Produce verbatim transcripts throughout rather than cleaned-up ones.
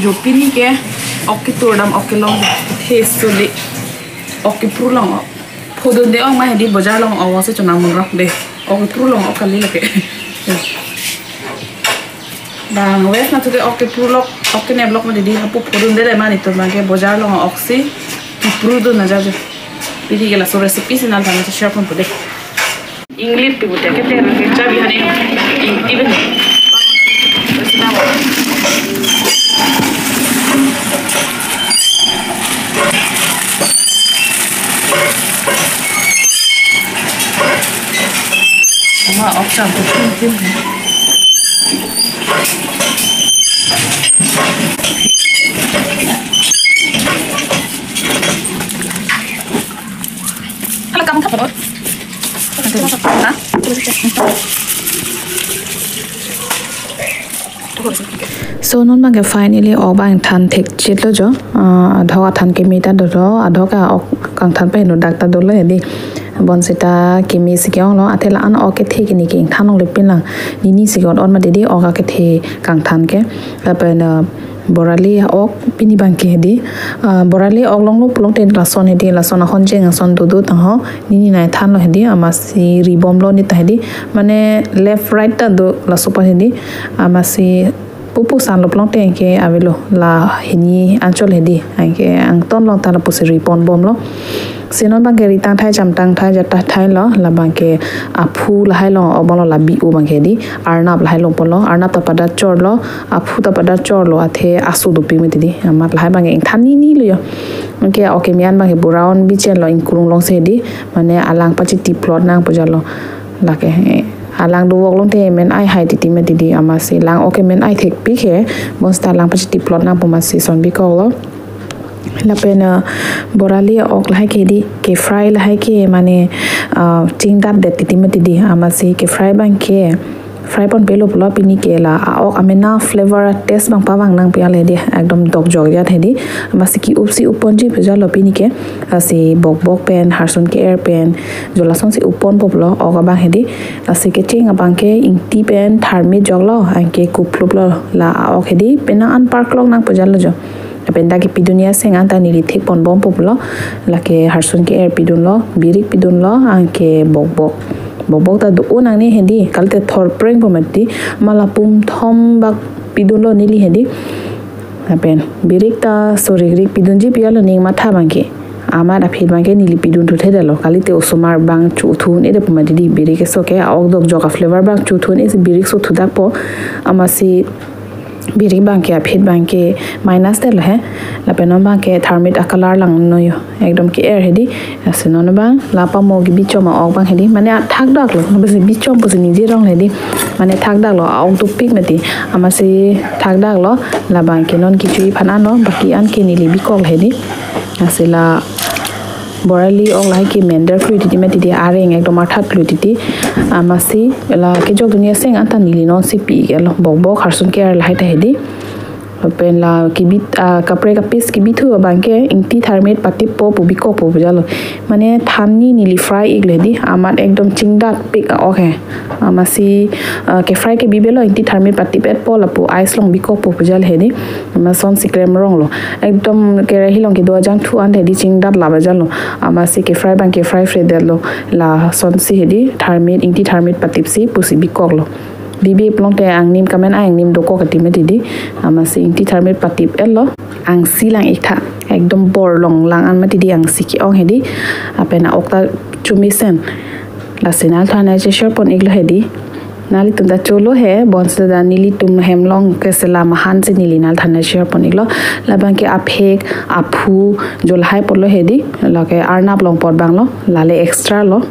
Jo pini ke ok ketur dam, ok kelong the suli, ok kepru long ok. Phodunde ok ma hedi, bojar long ok si chonam munrok de. Ok kepru long ok kali lake. Bang wes na tuke ok kepru lok, ok kenep lok ma didi, hapu phodunde le ma netum abang ke bojar long ok si kepru dun aja jo. Pini ke laso recipe si nangtum aphan share ponpo de. Inglit pi bute ke ter ke chabi hane. Ingti ben. Ama oksan tu tim tim. Hala kamu thap. Ha? So non abang ke finally ok abang than thek chit lo jo. Ah, adhok athan keme ta dolo, adhok a ok kangthan pa heno dak ta dolo hedi. Bonsita keme si ke-ong lo, athe la-an ok kethe kini ke ingthan longle pin lang. Nini si ke-ot ot ma didi ok akethe kangthan ke. Lapen, ah, borali ok pini abang ke hedi. Ah, borali ok longlo pulote lason hedi, lason ahonjeng ason dodo tangho. Nini nai thanlo hedi, amatsi ribomlo neta hedi. Mane left right ta do laso pa hedi. Amatsi pupu sanlo pulote ke avelo la hini anchot hedi. Anke angton long ta lapusi riponbomlo. Si non abang ke ritang thai, chamtang thai, jata thai lo, la abang ke aphu lahai long ok abang lo, la bi-o abang ke hedi. Arnab lahai longpo lo, arnab ta padat chorlo, aphu ta padat chorlo, athe aso dopik mati di. Amat lahai abang ke ingthan nini lo jo. Anke ok keme an abang ke brown bichen lo, ingkrung long si hedi. Mane alang pachiti plot nangpo jalo. Lake, eh, alang dovok lote men ai hai titi mati di, amatsi lang ok ke men ai thekpik he, bonsita lang pachiti plot nangpo amatsi son bikok lo. Lapen, ah, borali ok lahai ke hedi, ke fry lahai ke mane, ah, chingdat det titi mati di, amatsi ke fry abang ke fry ponpe lo pulo pini ke la a-ok amena flavor taste abang pavang nangpi ale hedi, ekdom dokjok jat hedi, amatsi ke-up si up ponji pu jalo pini ke, lasi bokbok pen, harsun ke-er pen, jo lason si up ponpo pulo ok abang hedi, lasi kecheng abang ke ingti pen tharmit joklo, anke kupluplo la a-ok hedi, penang an parklok nangpo jalo jo. Lapen dak kepidun aseng an ta neli thek ponbompo pulo, lake harsun ke-er pidunlo, birik pidunlo, anke bokbok. Bokbok ta do-o nangne hedi, kalite thorprengpo mati, ma la pum thom bak pidunlo neli hedi. Lapen birik ta sorikrik pidunji pi alo ning matha abang ke. Amat aphi abang ke neli pidun thuthedetlo. Kalite osomar abang chothu un-edepo mati di, birik keso ke a-ok dokjok a-flavor abang chothu un-e si birik so thudakpo. Amatsi birik abang ke aphi abang ke minus detlo he. Lapen non abang ke tharmit a-color langno jo. Ekdom ke-er hedi. Lasi non abang la pamo ke bichom a-ok abang hedi. Mane athakdaklo. Besi bichom pusi ningje rong hedi. Mane thakdaklo, a-ok dopik mati. Amatsi thakdaklo, la abang ke non kecho-i aphan anlo, baki an ke neli bikok hedi. Lasi la borali ok lahai ke mender klui titi mati di, areng ekdom arthat klui titi. Amatsi la kejokdun aseng an ta neli non si pi-iklo, bokbok harsun ke-er lahai ta hedi. Lapen la kebit, ah, kaprek a-piece kebithu abang ke ingti tharmit patippo pu bikokpo pu jalo. Mane than ni neli fry iklo hedi, amat ekdom chingdatpik a-ok he. Amatsi, ah, ke fry ke bibelo, ingti tharmit patip-etpo lapu ice along bikokpo pu jalo hedi. Amat son si krem ronglo. Ekdom kerahi along kedo ajangthu an hedi chingdat lap ajalo. Amatsi ke fry abang ke fry fredetlo. Lason si hedi tharmit, ingti tharmit patip si pusi bikoklo. Bibe pulote angnim kamen ai angnim dokok ati mati di. Amatsi ingti tharmit patip-etlo. Angsi lang-ik tha. Ekdom bor long lang an mati di, angsi ke-ong hedi. Lapen a-ok ta chomesen. Lasi nangtum aphan nai che-share pon-iklo hedi. Nanglitum ta cholo he, bonsita nelitum hem along ke sela mahan si neli nangtum aphan nai che-share pon-iklo. La abang ke aphek, aphu, jo lahai apotlo hedi. Lake arnab along apot abang lo, lale extra lo.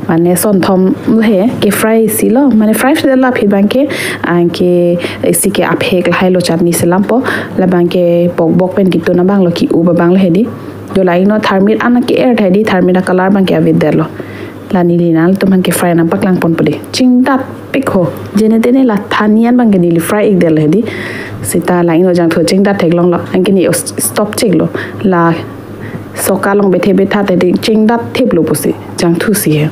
Mane son thom he, ke fry si lo, mane fry si la aphi abang ke, anke isi ke aphek lahai lo chutney selampo, la abang ke bokbok pen ketun abang lo, ke-up abang lo hedi. Jo la ingno tharmit an ke-er thai di, tharmit a-color abang ke avedetlo. La neli nangtum aphan ke fry nangpaklang ponpo di. Chingdatpik ho. Jene tene la than ni an abang ke neli fry ikdetlo hedi. Seta la ingno jangthu chingdat theklonglo. Anke ne os-, stop cheklo. La soka along bethe betha te di chingdat theplo pusi. Jangthu si he.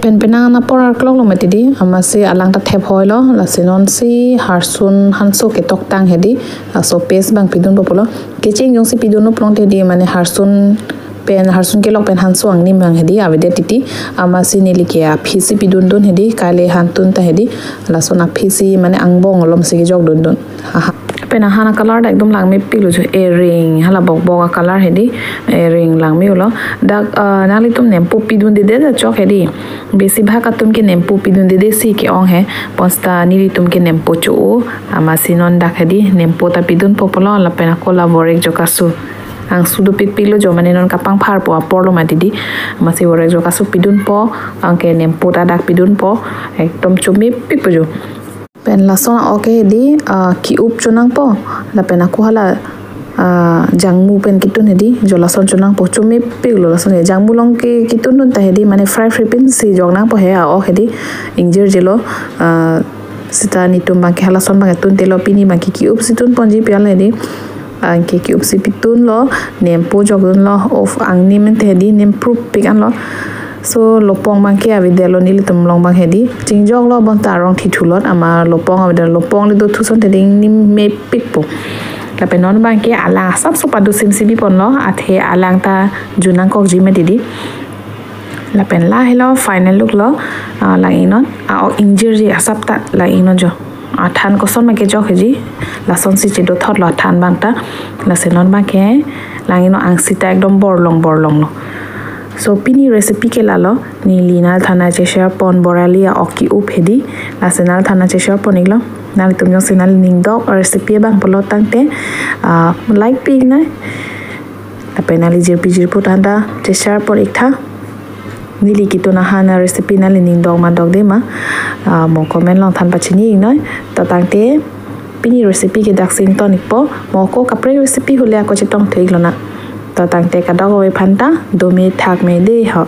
Pen penang an apor arklok lo mati di, amatsi alang ta thep hoi lo, lasi non si harsun hanso ketoktang hedi, laso paste abang pidunpo pulo. Kecheng jongsi pidunpo pulote di, mane harsun pen, harsun kelok pen hanso angnim abang hedi avedet titi, amatsi neli ke aphi si pidundun hedi, kale hantun ta hedi, lason aphi si mane angbong alom si kejok dundun. Aha. Pen ahan a-color dak ekdom langmepik lo jo, ering hala bokbok a-color hedi, ering langme-o lo. Dak, ah, nanglitum nempo pidundedet ta chok hedi. Besi bhag atum ke nempo pidundedet si ke-ong he. Bonsita nelitum ke nempo cho-o, amatsi non dak hedi nempo ta pidunpo pulo, lapen ako la vorek jo kasu. Angsu dopikpik lo jo, mane non kapangpharpo apor lo mati di. Amatsi vorek jo kasu pidunpo, anke nempo ta dak pidunpo. Ekdom chomepikpo jo. Pen lason a-ok hedi, ah, ki-up chonangpo, lapen ako hala, ah, jangmu pen kitun hedi, jo lason chonangpo, chomepik lo lason he. Jangmu along ke kitundun ta hedi, mane fry fry pensi joknangpo he a-ok hedi, ingjirje lo, ah, seta netum abang ke halason abang tunte lo, pini abang ke ki-up si tunponji pi-an hedi. Anke ki-up si pitunlo, nempo jokdunlo, of angnim ante hedi, nemprupik anlo. So lopong abang ke avedet lo nelitum along abang hedi. Chingjok lo bonta arong thithulot, amat lopong avedet, lopong le do thuson te ding nim mepikpo. Lapen non abang ke alang asapso padu simsi biponlo, athe alang ta junangkokji mati di. Lapen lahelo final look lo, ah, lang-ik non, a-ok ingjirji asap ta lang-ik non jo. Athan koson ma kejok hedi, lasonsi chedothot lo athan abang ta. Lasi non abang ke lang-ik non, angsi ta ekdom borlong borlong lo. So pini recipe ke lalo, neli nanglithan cheshare pon bor ali a-ok ki-up hedi, lasi nanglithan cheshare pon-iklo. Nanglitum jongsi nangli ningdok recipe abang pulo tangte, ah, like pi-iknoi. Lapen nangli jirpi jirpo than ta cheshare pon-iktha. Neli kitun ahan a-recipe nangli ningdok ma dokde ma, ah, mo comment along than pachini-iknoi. To tangte pini recipe ke daksi ington-ikpo, mo ako kaprek recipe hule ako chetongthu-ik lonang. To tangte kadokave aphan ta dome thakme dei ho.